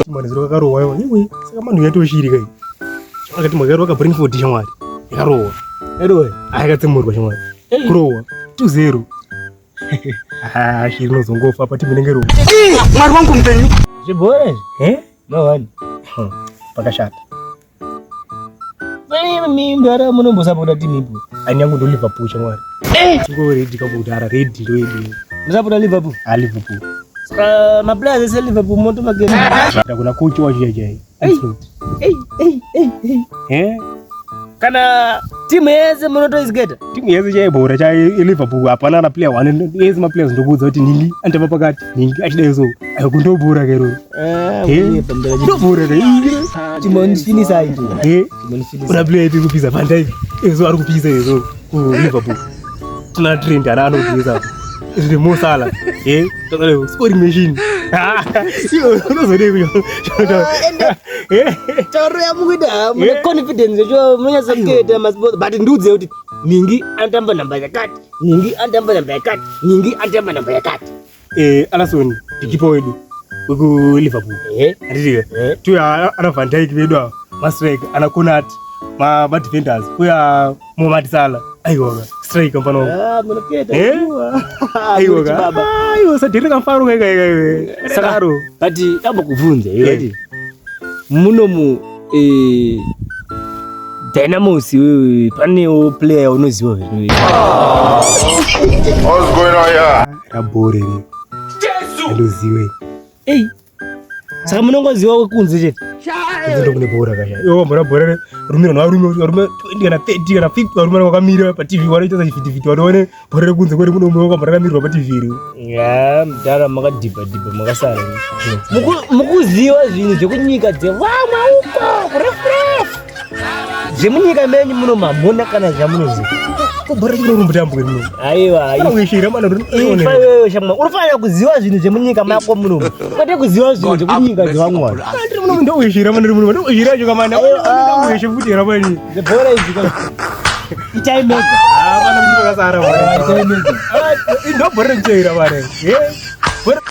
Mwana zero kakarohwa iwe. Iwe saka manhu yatoshirika iyi. Akati makarohwa ka Brentford shamwari. Yakarohwa. Yarohwa. Akatsemurwa shamwari. Kurohwa. 2-0. Ah, shiri inozongofa pa timu inenge rohwa. Mwari wangu mupenyu. Zvibhora izvi. Eh? Mawani. Pakashata. Mimi munombosapota timu ipi? Ani yangu ndo Liverpool shamwari. Eh. Chingo ready kambodhara ready ndo yedu. Musapota Liverpool. Ah, Liverpool. Saka maplayers ese Liverpool motomagena. Ndakuna coach wacho chaiye. Ancelotti. Ei, ei, ei, ei. Eh? Kana timu yese munotoisiketa. Timu yese chaibhora cha Liverpool hapana na player one yese ma players ndokuudza kuti ningi anditamba pakati ningi achidai so ayo kundobhora kero. Eh, Ndobhora ke. Timondifinisa ito. Eh, Timondifinisa. una player iri kupisa Van Dijk. Ezo ari kupisa ezo ku Liverpool. Tina Trent ana anopisa. Zvine Mo Salah. Eh, totally scoring machine. Ah, iwe unozodei kuyo. Eh, Tauro yamukuita mune Eh. confidence yacho munyatsoketa masport but ndiudze kuti ningi anotamba namba yakati, ningi anotamba namba yakati, ningi anotamba namba yakati. eh Alisson ndikipa wedu weku Liverpool. Eh, Handiti eh. tuya ana Van Dijk vedu ava mastriker ana Konate ma ma defenders uya Mohamed Salah aiwa striker mfano Ah, munoketa. Eh? Aiwa aiwa baba. aiwa sadhiri kamfaro kaika iwe Saka but tambokubvunza iwe Eh. kuti munomu eh Dynamos iwewe panewo player unoziva here? What's going on here? rabhore ri ndoziwe Ei. Saka munongoziva wekunze chete. ndo kune bhora kasha iwe wambona bhora rume varume varume 20 kana 30 kana 50 varume vakamira pa TV vanoita sachivhitivhiti vanoone bhora rekunze kweri muno mwe wakambora rakamirwa pa TV iri Ya, mudhara makadhibha dhibha makasara. Mukuziva zvinhu zvekunyika dzevamwe uko kurefurefu. Zvemunyika menyu muno mamuna kana zvamunoziva. ko bhora rechino rumbotambo muno Aiwa, kana kuishira mana ifa iwewe shamwa. Unofanira kuziva zvinhu zvemunyika mako muno. Kwete kuziva zvinhu zvekunyika dzevamwe vanhu. ndiri muno ndokuishira mana ndiri muno ndokuishira cho kamana ndokuishe futi ramani Bhora izvi ka. Itai mega. ah mana mtu vakasara Itai mega. ndobhora rekuchaira mare eh bhora